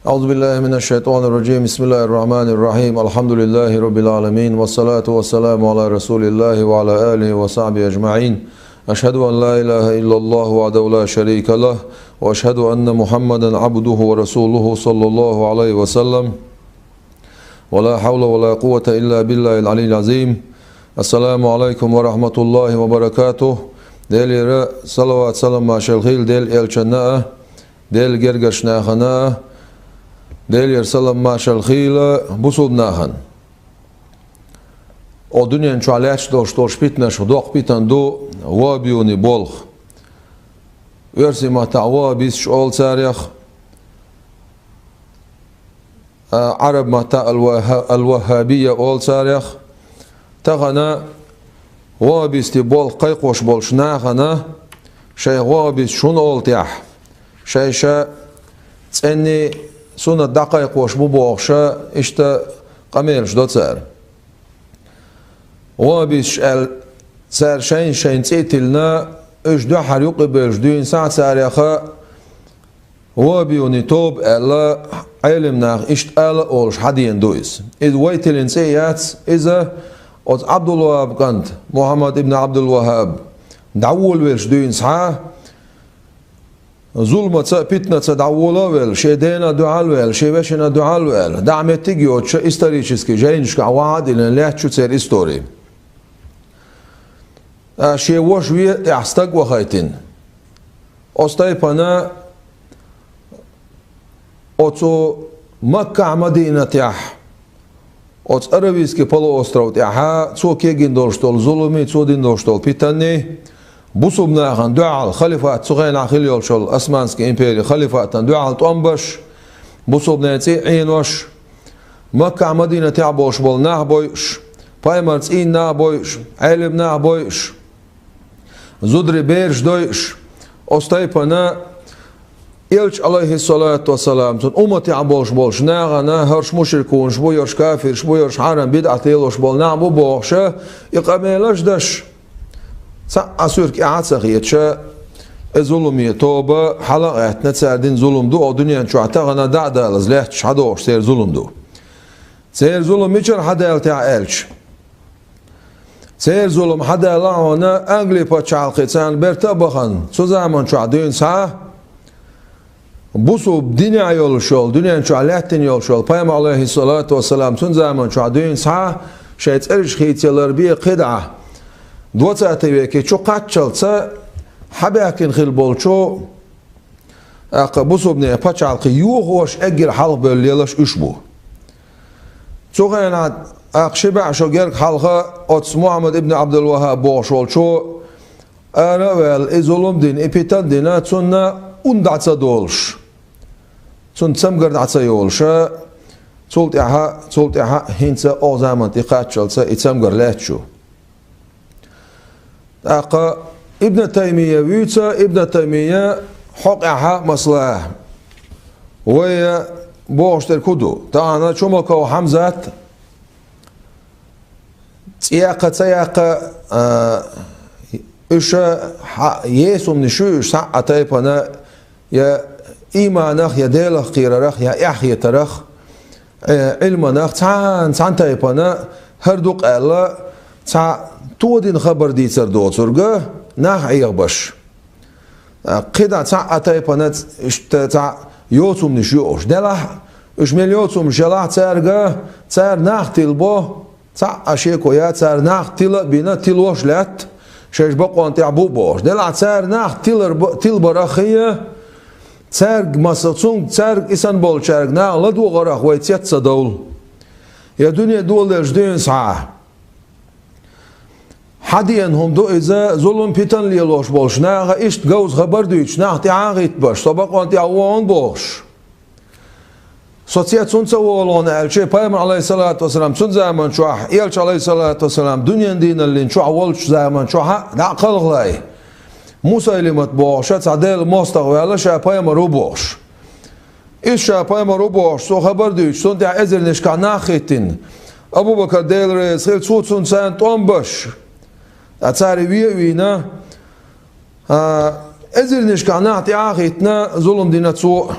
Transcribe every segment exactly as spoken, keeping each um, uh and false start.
أعوذ بالله من الشيطان الرجيم. بسم الله الرحمن الرحيم. الحمد لله رب العالمين. والصلاة والسلام على رسول الله وعلى آله وصحبه أجمعين. أشهد أن لا إله إلا الله وحده لا شريك له، وأشهد أن محمدا عبده ورسوله صلى الله عليه وسلم. ولا حول ولا قوة إلا بالله العلي العظيم. السلام عليكم ورحمة الله وبركاته. Делера салават-салам, маршал хийла Делан элчанна а, Делан гергарчу нахана а, Делера салам-маршал хийла бусулба нахана. О дуьнен чохь лаьтташ долуш долчу питанашах доккха питана ду ваххабийн болх. Оьрсийн маттахь ваххабисташ олу царех, а, Ӏараб маттахь ал-Вахха-, ал-Ваххабия олу царех. Тахана ваххабистийн болх кхайкхош болчу нахана шайх ваххабисташ хӀунда олу тӀехь, шайша цӀенний суннат дӀакхайкхош бу бохуша, иштта къамелаш до цара. Ваххабисташ аьлла, цара шайна-шайна цӀе а тиллина, уьш дуьххьара юккъе бевлча дуьйна схьа цареха ваххабийн тоба аьлла, Ӏелам наха иштта ала а олуш хьадеана ду иза. Иза вай тиллина цӀе а яц, иза оцу Ӏабдул-ВаххӀаб кӀант, Мухьаммад ибн Ӏабдул-ВаххӀаб, дӀаволавелча дуьйна схьа, зуламаца а, питанаца а дӀавола а велла, шен дена а дуьхьал а ваьлла, шен вешина а дуьхьал а ваьлла, дӀа меттиг а йоцуша, исторически жайнашкахь вахьа а диллина лаьтташ ю церан истори. Ткъа шен ваша вен а тӀехь стаг вахийтина. Оцу тайпана оцу Маккахь, Мадинатехь, оцу Аравийский полуостров тӀехьа цо кегийна долуш долу зуламий, цо дина долуш долу питанний, бусулба нахана дуьхьал халифат, цу хенахь хилла йолуш йолу Османский империн халифатана дуьхьал тӀом беш, бусулбанийн цӀе а Ӏенош, Маккахь, Мадинатехь болуш болу нах бойуш, пайхамар цӀийнан нах бойуш, Ӏелам нах бойуш, зударий бераш дойуш, оцу тайпана Элча, алейхиссалату вассалам, цуьнан умматехь болуш болчу нахана, хӀорш мушрикунаш бу, хӀорш кафирш бу, хӀорш хьарам, бидӀат лелош болу нах бу бохуша, и къамелаш деш, цхьа а суьрка эхь а ца хеташа, и зуламий тоба хьала а гӀаьттина, цара дина зулам ду, о дуьнен чохь тахана дӀа а далаза лаьтташ хьадогӀуш церан зулам ду. Церан зулам мичара хьадаьлла техь аьлча, церан зулам хьадаьлла хьуна Англи пачхьалкхе царна берта а бахана, цу заман чохь дуьйна схьа, бусулба динехь йолуш йолу, дуьнен чохь лаьттина йолуш йолу пайхамар, алейхиссалату вассалам, цуьнан заман чохь дуьйна схьа, шайн цӀераш хийцаялар бен кхидӀа, двадцатый веке чу кхаччалца хьабаьхкина хилла болчу, тӀаккха бусулбанийн пачхьалкхе йохош, эггара хьалха бевлла лелаш уьш бу. Цу хенахь, тӀаккха ши бӀе шо герга хьалха оцу Мухьаммад ибн Ӏабдул-ВаххӀаб бохуш волчо ара а ваьлла, и зулам дина, и питан дина, цунна ун дӀа ца долуш, цунна цамгар дӀа ца йолуша, цул тӀаьхьа, цул тӀаьхьа хӀинца оха заман тӀе кхаччалца и цамгар лаьтташ ю. ТӀаккха Ибн Таймия вуьйцу, Ибн Таймия хьокъехьа, масала, вай бохуш дерг хӀун ду? Тахана Чумаков Хьамзат, цӀе яккха, ца яккха, а, уьш хьа-, есумнаш ю уьш, схьа а тайпана, я ийманах, я Делах кхерарах, я эхь хетарах, э, Ӏилманах, цхьана, цхьана тайпана хӀара ду-кх аьлла, цхьа тодина хабар дийцар доцург нах Ӏехабеш. А, кхидӀа цхьа а тайпана ц-, иштта цхьа йоцумнаш ю уьш. Делахь, уьш мел йоцумнаш ялахь цаьрга, цара нах тилабо, цхьа а шеко яц, цара нах тила а бина, тилош а лаьтта, шайша бакъонан тӀехь бу а бохуш. Делахь цара нах тилар б-, тилабарах хи я, цаьрга маса, цунга, цаьрга и санна болчаьрга наха ладогӀарах вай цец ца довла. Я дуьне доладелча дуьйна схьа. Хьадеана хӀума ду иза, зулам, питан лелош болчу наха иштта говза хабар дуьйцуш, нах тӀаьхьа а хӀиттабеш, со бакъонан тӀехь вогӀу бохуш. Со цец хӀунда ца вогӀу аьлча, пайхамар, алейхиссалату вассалам, цуьнан заман чохь, элча, алейхиссалату вассалам, дуьненан дийналлин чохь волчу заман чохь а дӀа а кхалхале, Мусайлимат бохуша цхьа Делан мостагӀа ваьлла, ша пайхамар ву бохуш. Иза ша пайхамар ву бохуш, цо хабар дуьйцуш, цунна тӀехь эзарнашкахь нах хӀиттина. Абу-Бакар, Дела реза хила, цо цунна царна тӀом беш, ткъа цара вен а вийна, а, эзарнашкахь нах тӀаьхьа а хӀиттина, зулам дина цо.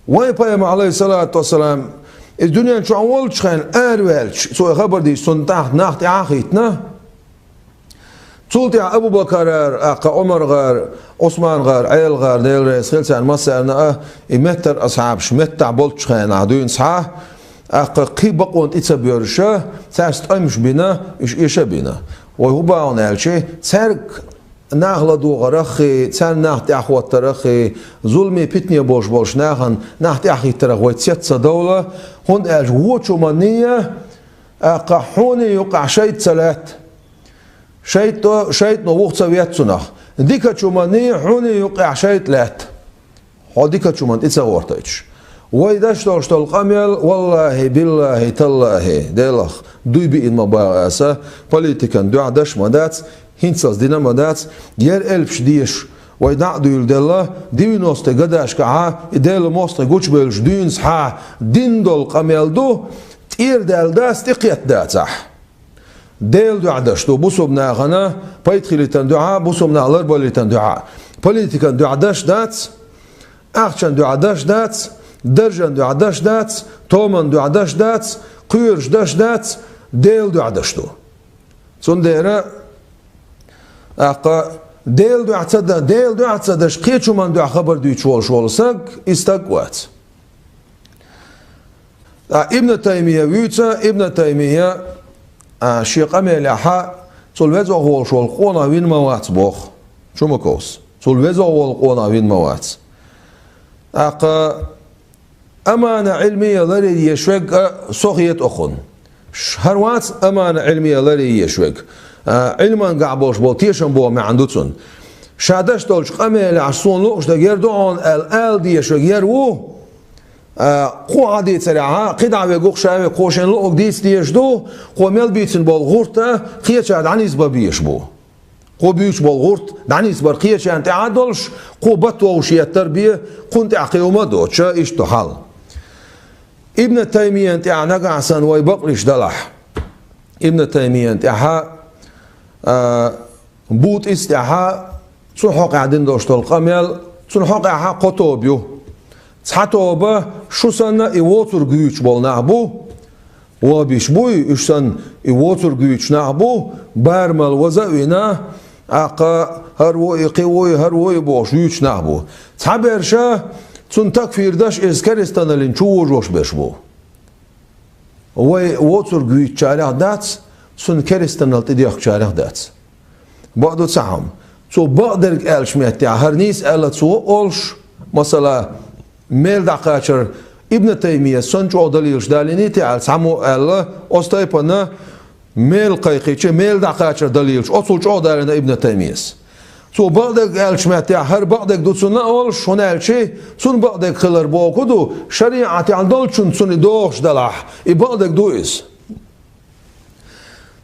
Вайн пайхамар, Ӏалайхиссалату вассалам, иза дуьнен чохь волчу хенахь араваьлча, цо и хабар дийцича, цунна тӀаккха нах тӀаьхьахӀиттина. Цул тӀаьхьа Абу-Бакарара, тӀаккха Ӏумаргара, Ӏусмангара, Ӏелигара, Дела реза хила царна массарна а, и меттара асхьабаш меттахь болчу хенахь дуьйна схьа, тӀаккха кхин бакъонан тӀе ца боьрзуш, цаьрца тӀемаш бина, уьш эша а бина. Вай хӀун боху аьлча, цаьрга нах ладогӀарах а, царна нах тӀаьхьахӀоттарах а, зуламе, питане болуш болчу нахана нах тӀаьхьахӀиттарах вай цец ца довла, хӀунда аьлча вочу хӀуманна а, тӀаккха хьуна юкъахь шайтӀа ца лаьтта. ШайтӀа, шайтӀано вуха ца ветта цунах. Дикачу хӀуманна а хьуна юкъахь шайтӀа лаьтта. Хьо дикачу хӀуманна тӀе ца гӀортуьйтуш. Вай деш долуш долу къамел, валлахӀи, биллахӀи, таллахӀи, Делах, дуй биъна ма боху аса, политикан дуьхьа деш а ма дац, хӀинццалц дина а ма дац, яра элпаш деша, вай дӀа а дуьйладелла, девяностые годашкахьа, и Делан мостагӀий гучубевлча дуьйна схьа дина долу къамел ду, тӀера даьлла дац, тӀекхетта дацахь. Делан дуьхьа деш ду, бусулба нахана пайда хилийтарна дуьхьа, бусулба нах ларбалийтарна дуьхьа. Политикан дуьхьа деш дац, ахчан дуьхьа деш дац, даржан дуьхьа деш дац, томан дуьхьа деш дац, кхоьруш деш дац, Делан дуьхьа деш ду. Цундела, тӀаккха, Делан дуьхьа ца дан, Делан дуьхьа ца деш, кхечу хӀуманна дуьхьа хабар дуьйцуш волуш волу саг, и стаг вац. Ткъа Ибн Таймия вуьйцу, Ибн Таймия, а, шен къамелехьа, цул веза волуш волу къонах вина ма вац боху Чумаковс. Цул веза волу къонах вина ма вац. ТӀаккха амана Ӏилмия ларъян езаш верг а со хета окхунна. Ш-, хӀара вац амана Ӏилмия ларъян езаш верг. А, Ӏилмангахь болуш болу тешам боху маьӀна ду цунна. Ша деш долчу къамелехь суна лууш дерг яра ду хьуна аьлла, ала дезаш верг яра ву. А, кхо хьан дийцарехьа, кхидӀа вегух ша вега, кхо шен луъург дийца дезаш ду, кхо мел бийцина болу гӀурта кхечара дӀанисбан безаш бу. Кхо буьйцуш болу гӀурт дӀанисбар кхечарна тӀехь а долуш, кхо бат вовш еттар бен, кхунна тӀехь кхин хӀума а доцуш, иштта ду хьал. Ибн Таймиян тӀехь нагахь санна вай бакълуш далахь. Ибн Таймиян тӀехьа, а, Бутӏис тӀехьа, цу хьокъехь дина долуш долу къамел, цунна хьокъехьа кхо тоба ю. Цхьа тоба шу санна и воцург вуьйцуш болу нах бу, вахабиш буй, уьш санна и воцург вуьйцуш нах бу, барамал ваза а вина, тӀаккха хӀара ву и, кхин ву и, хӀара ву и бохуш вуьйцуш нах бу. Цхьаберш цунна такфир деш, иза керстаналлин чу вожош берш бу. Вай воцург вуьйцучарех дац, цунна керстаналла тӀедехкачарех дац. Бакъду цхьа хӀума. Цо бакъдерг аьллачу меттехь, хӀара нийса аьлла цо олуш, масала, мел дӀакхачар Ибн Таймияс санна чӀогӀа далилаш далийний те аьлла, цхьаммо аьлла, оцу тайпана мел кхайкхича, мел дӀакхачар далилаш, оцул чӀогӀа далийна Ибн Таймияс. Цо бакъдерг аьллачу меттехь, хӀара бакъдерг ду цунна а олуш, хӀунда аьлча цунна бакъдерг хилар боху ду, шариӀатехь долчунна цунна и догӀуш далахь, и бакъдерг ду иза.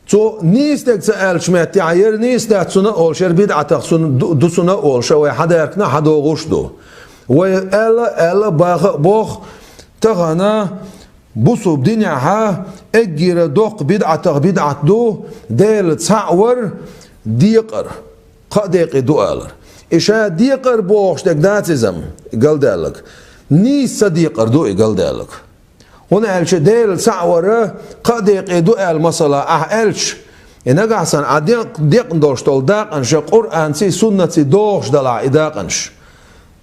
Цо нийса дерг ца аьллачу меттехь, яра нийса дац цунна а олуш, яра бидӀатах цунна ду, ду цунна а олуш, вай хьадаьхкина, хьадогӀуш ду. Вай аьлла, аьлла, баха а боху, тахана бусулба динехьа эггара доккха бидӀатах бидӀат ду, Дела цхьаъ вар, декъар, кхаа декъе ду алар. И ша декъар бохуш дерг дац иза-м, галдаьлларг. Нийса ца декъар ду и галдаьлларг. ХӀунда аьлча Дела цхьаъ вар кхаа декъе ду аьлла, масала, ахь аьлча, и нагахь санна Ӏа декъ-, декъна долуш долу дакъанаш Къуръанций, суннатций догӀуш далахь и дакъанаш.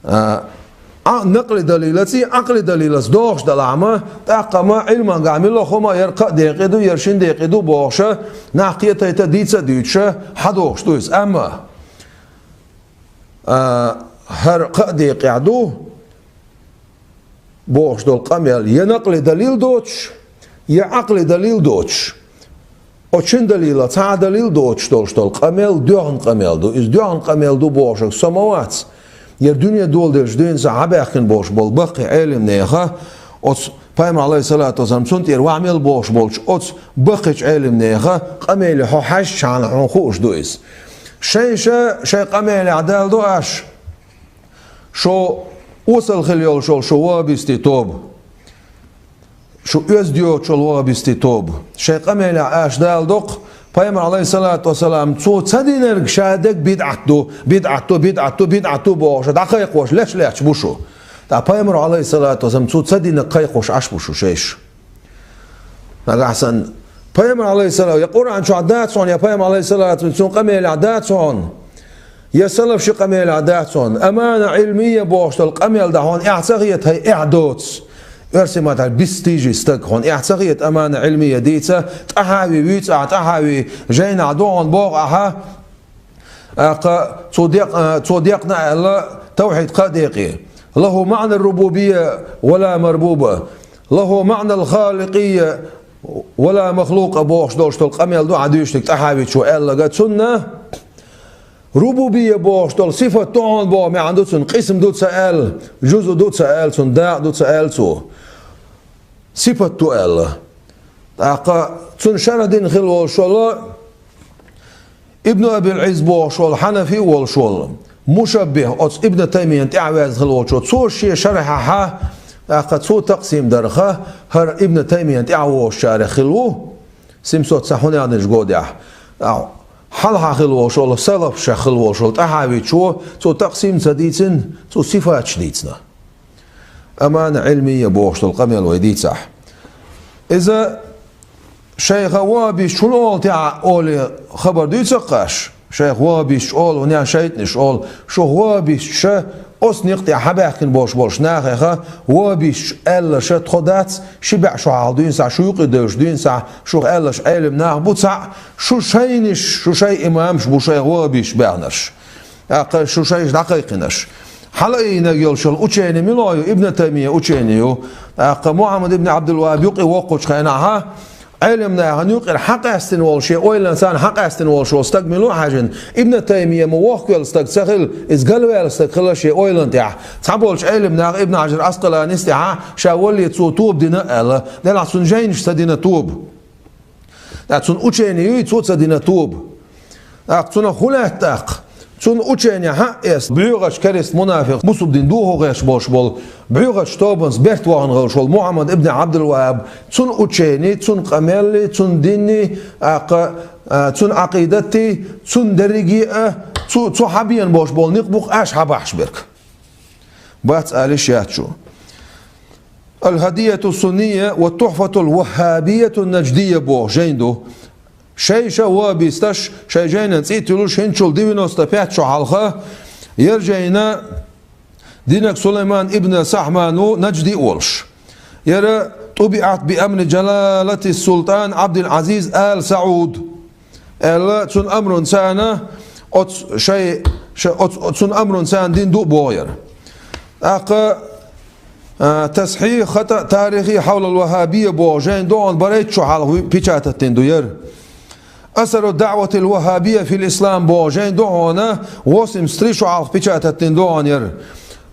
А, а, накъли далилаций, Ӏакъли далилаца догӀуш далахь ма, тӀаккха ма, Ӏилмангахь мила хӀума яра кхаа декъе ду, яра шина декъе ду бохуша, нах кхетайта, дийца а дуьйцуша, хьадогӀуш ду иза. Амма, а, хӀара кхаа декъехь ду, бохуш долу къамел я накъли далил доцуш, я Ӏакъли далил доцуш. Оцу шина далила цхьа а далил доцуш долуш долу къамел доьхна къамел ду. Иза доьхна къамел ду бохуш со ма вац. Яра дуьне доладелча дуьйна схьабаьхкина болуш болу баккхий Ӏелимнеха, оцу пайхамар, Ӏалайхиссалату вассалам, цунна тӀера ваха мел бохуш болчу оцу баккхийчу Ӏелимнеха къамеле хьо хьаьжчахьана хьуна хууш ду иза. Шайн ша, шайн къамелехь далла ду аш. Шу осал хила йолуш йолу шу вахабистийн тоба. Шу оьзда йоцуш йолу вахабистийн тоба. Шайн къамелехь аша далла доккху, пайхамар, Ӏалайхиссалату вассалам, цо ца динарг ша дерг бидӀат ду, бидӀат ду, бидӀат ду, бидӀат ду бохуш, дӀакхайкхош леш лаьтташ бу шу. ТӀаккха Пайхамар, Ӏалайхиссалату вассалам, цо ца динарг кхайкхош Ӏаш бу шу шайша. Нагахь санна Пайхамар, Ӏалайхиссалам, я Къуръан чохь дац хьуна, я Пайхамар, Ӏалайхиссалату вассалам, цуьнан къамелехь дац хьуна, я салаф ши къамелехь дац хьуна. Амана Ӏилмия бохуш долу къамел дан хьуна эхь ца хета, хьайн эхь доцу. Оьрсийн маттахь бесстыжий стаг, хьуна эхь ца хета амана Ӏилмия дийца, тӀаьхьа вий вуьйцу ахьа, тӀаьхьа вий жайнахь ду хьуна боху ахьа. ТӀаккха цо декъ-, а, цо декъна аьлла, тавхьид кхаа декъе. Лаху маъна рубубия ва ла марбуба. Лаху маъна халикия ва ла махлукъа бохуш долуш долу къамел ду хьан дуьйцург тӀаьхьа вичо аьлларг. Цунна рубубия бохуш долу сифат ду хьуна боху маьӀна ду цунна, къисм ду ца аьлла, жузу ду ца аьлла, цунна дакъа ду ца аьлла цо. Сифат ду аьлла. ТӀаккха цунна шарх дина хилла волуш волу Ибн Абил Ӏиз бохуш волу, хьанафи а волуш волу, мушаббих, оцу Ибн Таймиян тӀаьхьаваьзна хилла волчо, цо шен шархьехь, тӀаккха цо такъсим дарха, хӀара Ибн Таймиян тӀаьхьавогӀучарех хилла ву, семьсот цхьа хӀун яздинчу годехь. ТӀаккха хьалха хилла волуш волу, салафшех хилла волуш волу тӀаьхьавичо, цо такъсим ца дийцина, цо сифаташ дийцина. Амана Ӏилмия бохуш долу къамел вай дийцахь. Иза шайх ваххабисташ хӀун олу тӀехь олий хабар дуьйцу-кх аш? Шайх ваххабисташ олу, хӀунда шайтӀанаш олу, шух ваххабисташа оцу некъа тӀехь хьабаьхкина болуш болуш нахеха, ваххабисташ аьлларш тхо дац, ши бӀе шо хьалха дуьйна схьа, шу юкъа девлча дуьйна схьа, шух аьлларш Ӏелам нах бу цхьаъ, шу шайнаш, шу шайн имамаш бу шайх ваххабисташ баьхнарш. ТӀаккха шу шайша дӀакхайкхинарш. Хьала а йинарг йолуш йолу учени мила ю, Ибн Таймия учени ю. ТӀаккха Мухьаммад ибн Ӏабдул-ВаххӀаб юкъе воккхучу хенахьа, Ӏелам нахана юкъара хьакъаьстина волу, шен ойланца хьакъаьстина волуш волу стаг мила ву хьаьжина, Ибн Таймия ма вохкавелла стаг ца хилла, иза галваьлла стаг хилла шен ойланна тӀехь. Цхьаболчу Ӏелам наха Ибн Хьажар Ӏаскъаланис тӀехьа ша валле цо тоба дина аьлла, делахь цунна жайнаш ца дина тоба. ТӀаккха цунна учени юй, цо ца дина тоба. ТӀаккха цунах хӀун лаьтта тӀаккха? Цунна учени хьаъ эцна, бӀоьгӀачу керста мунафикъ, бусулба дин дохо гӀерташ болуш болу, бӀоьгӀачу тобанца берт вахана хилла волуш волу Мухьаммад ибн Ӏабдул-ВаххӀаб, цунна учени, цунна къамелли, цунна динни, тӀаккха, а, цунна Ӏакъидатти, цунна дерриге а, цу, цу хьабеана болуш болу некъ бу-кх аш хьабахьаш берг. Бац алиш яц шу. Ал-ХӀадияту Сунния ва Тухфатул ВаххӀабияту Наждия боху жайн ду. Шайша ваххабисташ, шайн жайнан цӀе а туьллуш, хӀинчул девяносто пять шо хьалха, яра жайна динарг Сулайман ибн Сахьман ву, Нажди а волуш. Яра тӀубиӀат би амри Джалалати Султан Ӏабдул-Ӏазиз Ал-СаӀуд. Аьлла, цунна амрун царна оцу шай, ша-, оцу, оцу цунна амрун царна дин ду а боху яра. ТӀаккха, а, Тасхьих хата тарихи хьавлал ваххабия боху жайн догӀан барайтта шо хьалха печатать дина ду яра. Асару даъватил ваххабия фил ислам боху жайн догӀана восемьдесят три шо хьалха печатать дина догӀан яра.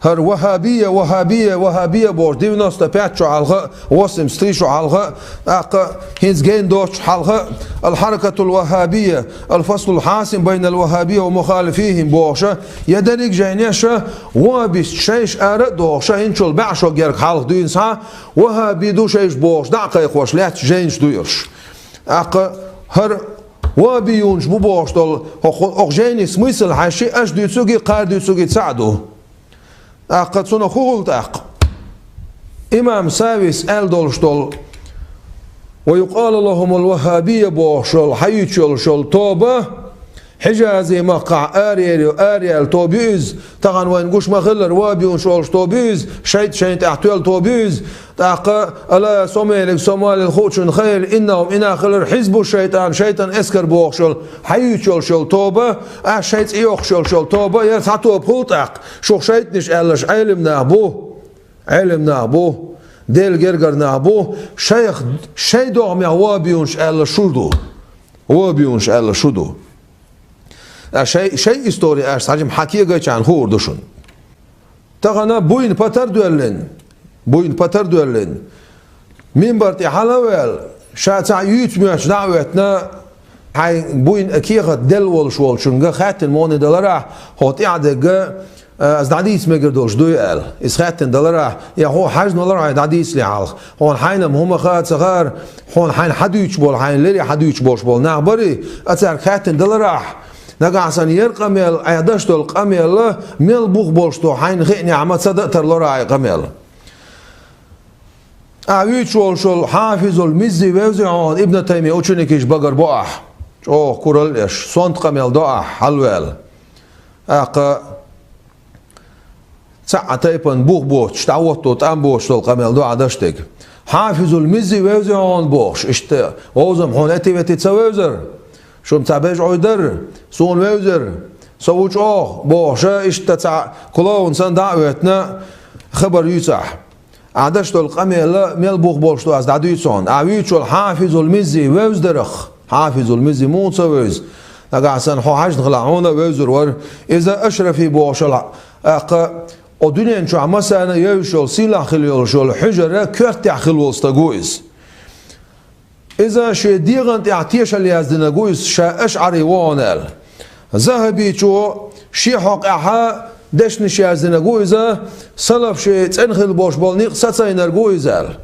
ХӀара ваххабия, ваххабия, ваххабия бохуш, девяносто пять шо хьалха, восемьдесят три шо хьалха, тӀаккха хӀинца гейна доцуш хьалха, Ал-Хьаракатул ВаххӀабия, Ал-Фаслул Хьасим байнал ваххабия ва мухалифихим бохуша, я дерриг жайнеша, ваххабисташ шайша ара а дохуша, хӀинчул бӀе шо герга хьалха дуьйна схьа, ваххаби ду шайша бохуш, дӀа а кхайкхош лаьтташ жайнаш ду уьш. ТӀаккха хӀара ваххабиюнаш бу бохуш долу, хӀокху-, хӀокху жайни смысл хьаьжчи, аша дуьйцурги, кхара дуьйцурги цхьаъ ду. ТӀаккха цунах хӀун хуьлу тӀаккха? Имам Савис аьлла долуш долу, ва юкъалу лахумул ваххабия бохуш йолу, хьаюьйцуш йолуш йолу тоба, Хьижази махкахь араяьлла, араяьлла тоба ю иза, тахана вайна гуш ма-хиллара, ваххабиюнаш олуш тоба ю иза, шайтӀа шайна тӀехь тоьлла тоба ю иза, тӀаккха, ала, со мелиг, со малил хуучун хайла, иннахум, и нах хилар хьизбу шайтӀан, шайтӀан эскар бохуш йолу, хьаюьйцуш йолуш йолу тоба, аш шайн цӀе йоккхуш йолуш йолу тоба, яра цхьа тоба хуьлу тӀаккха, шух шайтӀанаш аьлларш Ӏелам нах бу, Ӏелам нах бу, Делан гергара нах бу, шайх, шайн догӀмех ваххабиюнаш аьлларш шу ду. Ваххабиюнаш аьлларш шу ду. Аш шай, шайн истори аш цхьа жима хьан кегайчарна хуур ду шуна. Тахана буйна патар доьллина, буйна патар доьллина, минбар тӀе хьала а ваьлла, ша цхьаъ юьйцу моьттуш дӀа а хӀоьттина, хьайн буйна кехат делла волуш волчуьнга хаьттина муха даларахь, хӀокху тӀаьхьа дерг, а, аса дӀадийца мегар долуш дуй аьлла. Иза хаьттина даларахь, я хьо хьаьжна валарахь, хьайн дӀадийцале хьалха. Хьуна хьайна хӀума хаа ца хаара, хьуна хьайна хьан дуьйцуш болу, хьайна леррина хьан дуьйцуш болуш болу нах барий, а цаьрга хаьттина даларахь, Нагахь санна яр къамел, Ӏа деш долу къамел, мел бух болуш ду хьайна хиънехь ма ца дан а тарлора Ӏа и къамел. Ӏа вуьйцуш волуш волу Хьафизул Миззи вевзий хьуна Ибн Таймия ученикаш багар бо ахь. ЧӀогӀа куралла еш, сонта къамел до ахь, хьалаваьлла. ТӀаккха цхьа а тайпана бух боцуш, дӀахӀотто тӀам боцуш долу къамел ду Ӏа деш дерг. Хьафизул Миззи вевзий хьуна бохуш, иштта вовзам хьуна эти-вети ца вевзара? Шу-м цхьа бежа Ӏуй дара, суна вевзара, со ву чӀогӀа бохуша, иштта цхьа клоун санна дӀа а хӀоьттина, хабар юьйцу ахь. Ӏа деш долу къамел мел бух болуш ду ас дӀадуьйцу хьуна. Ӏа вуьйцуш волу Хьафизул Миззи вевза дарах. Хьафизул Миззи муха ца вевза? Нагахь санна хьо хьаьжна хилахь хьуна вевзар вара. Иза Ашрафи бохуш волу, тӀаккха, о дуьнен чохь массарна а евзаш йолу, сийлахь хила йолуш йолу хьуьжара коьртехь хила волу стаг ву иза. Иза шен дегӀан тӀехь тешалла яздинарг ву иза, ша ашӀари ву хьуна аьлла. Захабичо шен хьокъехь дешнаш яздинарг ву иза, салаф шен цӀена хила болуш болу некъ сацийнарг ву иза аьлла.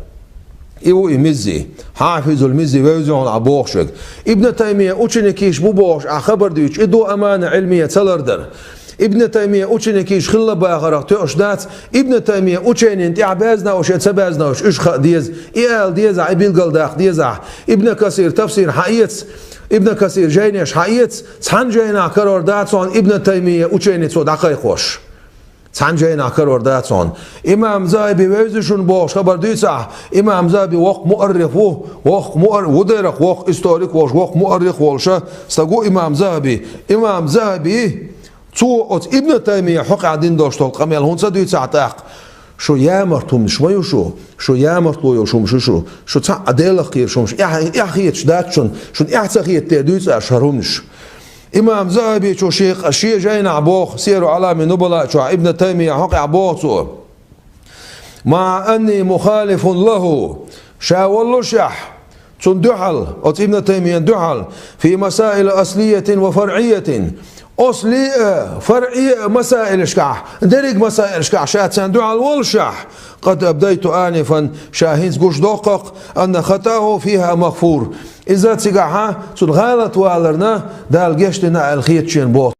И ву и Миззи, Хьафизул Миззи вевзий хьуна Ӏа бохуш верг. Ибн Таймия ученикаш бу бохуш Ӏа хабар дуьйцуш, и ду амана Ӏилмия ца лардар. Ибн Таймия ученикаш хилла бахарах тоьуш дац, Ибн Таймия ученина тӀехь баьзна уьш я ца баьзна уьш, уьш хаа деза, и ала дезахь, и билгалдаккха дезахь. Ибн Касир тафсир хьаэца, Ибн Касир жайнаш хьаэца, цхьана жайнахь карор дац хьуна Ибн Таймия учени цо дӀакхайкхош. Цхьана жайнахь карор дац хьуна. Имам Захаби вевзий шуна бохуш хабар дуьйцахь, имам Захаби воккха муаррих ву, воккха муар-, ву дерах воккха историк волуш, воккха муаррих волуша стаг ву имам Захаби. Имам Захаби, цо оцу Ибн Таймия хьокъехь дина долуш долу къамел хӀунда ца дуьйцахь тӀаккха? Шу ямарт хӀуманаш ма ю шу, шу ямартло йолуш хӀуманаш ю шу, шу цхьаъ а Делах кхераш хӀуманаш, эхь-, эхь хеташ дац шуна, шуна эхь ца хетаде дуьйцу аш хӀара хӀуманаш. Имам Захабичо шен, шен жайнахь боху, Сияру Ӏалами Нубала чохь Ибн Таймия хьокъехь боху цо: «Ма анни мухалифун лаху», ша воллушехь, цунна дуьхьал, оцу Ибн Таймиян дуьхьал, «фи масаил аслиятин ва фаръиятин», асли а, фаръи а масаилашкахь, дерриг масаилашкахь ша царна дуьхьал воллушехь, «къад абдайту анифан», ша хӀинца гуш доккху-кх, «анна хатааху фиха магъфур». Иза цигахьа цунна гӀалат валарна Дала гечдина аьлла хета шена боху.